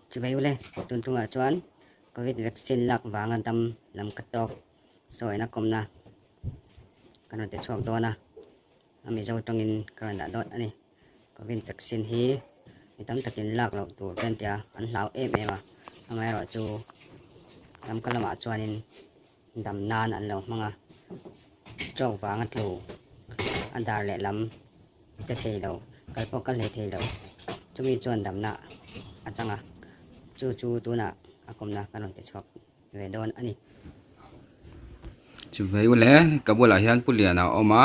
Chuvei ule, tun tumah chuan Covid vaccine lak vanga dam lam ka tawk sawina kawmna ka rawn ti chhuak dawn a, a Mizo tawngin ka rawn dah dawt a ni. Covid vaccine hi mi tam takin lak loh tur te an ti a, an hlau em em a, amaherawhchu lam ka lamah chuanin dam nan an lo hmang a, stroke vanga tlu a dar lehlam che thei lo, kal pawh kal hlei thei lo, chumi chuan damna a chang a, chu chu tunah a kawmna kan rawn ti chhuak ve dawn a ni. Chuvei ule ka bulah hian Pu Liana a awm a,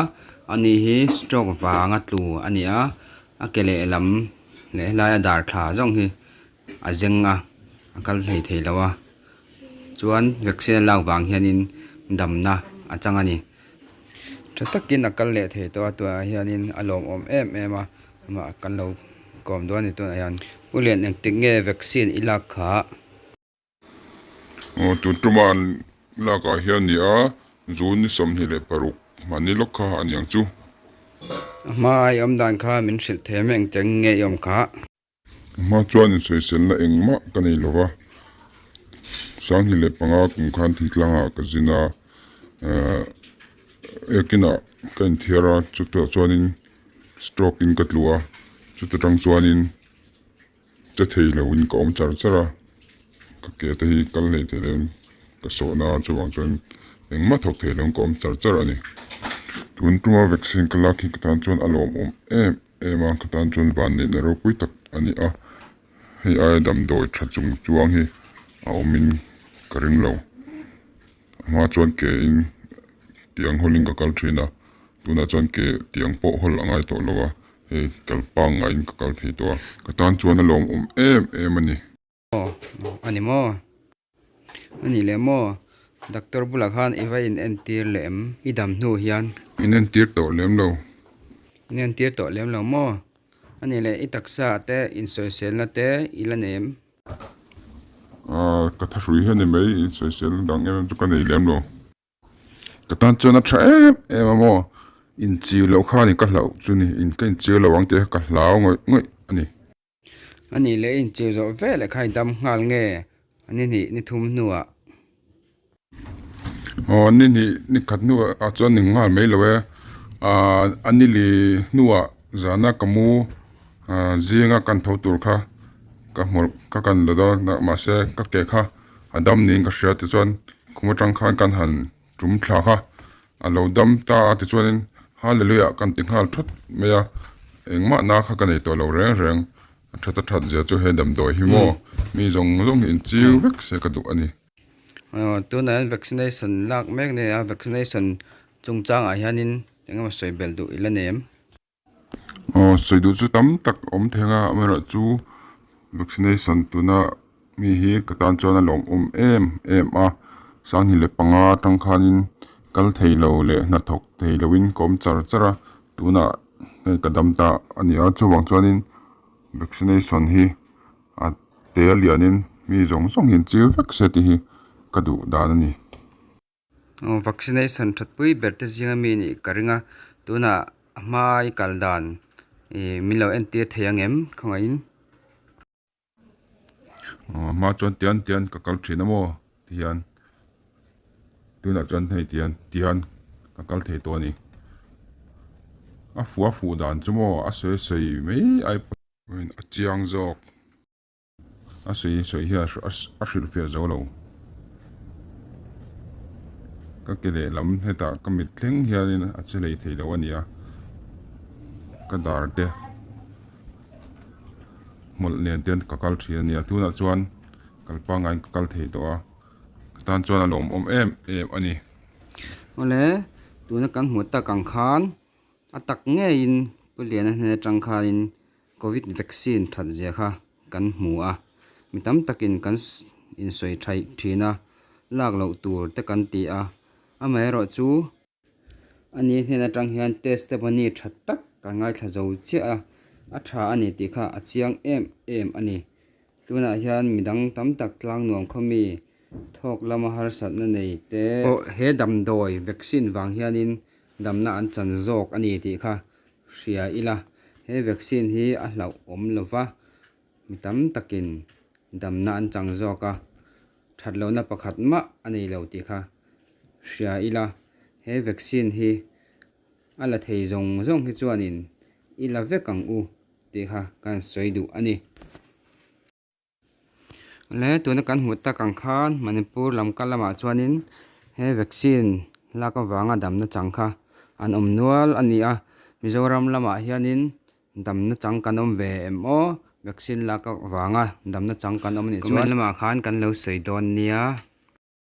ani hi stroke vanga tlu a ni a, a ke lehlam leh helaia dar thla zawng hi a zeng a, a kal hlei thei lo a, chuan vaccine a lak vang hianin damna a chang a ni. Tha takin a kal leh thei tawh a tunah hianin a lawmawm em em a, amah kan lo kawm dawn a ni tunah hian. Pu Lian engtik nge vaccine i lak kha? Aw tun tuma an lakah hian ni a, June ni 26 mahni lawk kha a niang chu. A hma i awm dan kha min hrilh thei em engtiang nge i awm kha? Hma chuan insawiselna engmah ka nei lo va, 2005 kum khan thingtlangah ka zin a, eh ekinah ka inthiar a, chutah chuanin stroke in ka tlu a, chuta tang chuanin che thei loin ka awm char char a, ka ke te hi kal hlei thei loin ka sawhna a, chuvang chuan engmah thawk thei loin ka awm char char a ni. Tun tuma vaccine ka lak hi ka tan chuan a lawmawm em. Em a, ka tan chuan vanneihna ropui tak a ni a, hei aia damdawi tha chung chuang hi a awmin ka ring lo. A hma chuan ke in tiang hawlin ka kal thin a, tunah chuan ke tiang pawh hawl a ngai tawh lo a, hei kal pangngaiin ka kal thei tawh a, ka tan chuan a lawmawm em em a ni. Aw, a ni maw? A nih leh maw? Doctor bulah khan i va inentir leh em? I dam hnu hian. Inentir tawh lem lo. Inentir tawh lem lo maw? A nih leh i taksa te insawiselna te i la nei em? Aaa, ka thahrui hian ni mai, insawiselna dang em em chu ka nei lem lo. Ka tan chuan a tha em em a maw? Inchir loh kha ni ka hlauh chu ni, ka inchir lo ang tih kha ka hlau ngawih ngawih a ni. A nih leh incheu zawh vel leh kha i dam nghal nge ni hnih ni thum hnuah? Aw ni hnih ni khat hnuah ah chuan ning nghal mai lo e. Aaa a ni li hnuah zana ka mu ah zinga kan tho tur kha ka hmawlh ka kan la dawn mahse ka ke kha a dam niin ka hria tichuan khum atang khan kan han tum thla kha a lo dam ta a tichuanin Hallelujah kan ti nghal thawt mai a, engmah na kha ka nei tawh lo reng reng, a that a that zia chu he damdawi hi maw mi zawng zawng hi inchiu vek se ka duh a ni. Aw tunah hian vaccination lak mek nei a, vaccination chungchangah hianin engemaw sawi belh duh ila nei em? Aw sawi duh chu tam tak awm theng a amaherawh chu vaccination tuna mi hi ka tan chuan a lawmawm em em a 2005 atang khanin kal thei lo leh hnathawk thei loin ka awm char char a tunah hei ka dam ta a ni a chuvang chuanin vaccination hi a te a lianin mi zawng zawng hi an chil vek se tih hi ka duh dan a ni. Aw vaccination thatpui ber te zinga mi nih ka ring a tunah a hmai kal dan ih min lo entir thei ang em khawngaihin. Aw a hma chuan tian tian ka kal thin a maw ti hian tunah chuan hei tian tian ka kal thei tawh a ni a fuh a fuh dan chu maw a sawi sawi mai ai pawhin a chiang zawk. A sawi sawi hian a hrilhfiah zo lo. Ka ke lehlam hetah ka mit thleng hianin a che lei thei lo a ni a, ka dar te hmawlh nen te ka kal thin a ni a, tunah chuan kal pangaiin ka kal thei tawh a, ka tan chuan a lawmawm em em a ni. Awle, tuna kan hmuh tak ang khan a tak ngeiin Pu Liana hnen atang khanin Covid vaccine that zia kha kan hmu a, mi tam takin kan insawi thaih thin a, lak loh tur te kan ti a, amaherawh chu ani hnen atang hian testimony tha tak kan ngaithla zo chiah a, a tha a ni tih kha a chiang em em a ni. Tunah hian midang tam tak tlang nuam khaw mi thawk lama harsatna nei te pawh he damdawi vaccine vang hianin damna an chan zawk a ni tih kha hria ila, he vaccine hi a hlauhawm lova, mi tam takin damna an chang zawk a, that lohna pakhat mah a nei lo tih kha hria ila, he vaccine hi a la thei zawng zawng hi chuanin i la vek ang u tih kha kan sawi duh a ni. Le tuna kan hmuh tak ang khan Manipur lam kal lamah chuanin he vaccine lak avanga damna chang kha an awm nual a ni a, Mizoram lamah hianin damna chang kan awm ve em aw vaccine lak avanga damna chang kan awm a nih chuan. Comment lamah khan kan lo sawi dawn nia.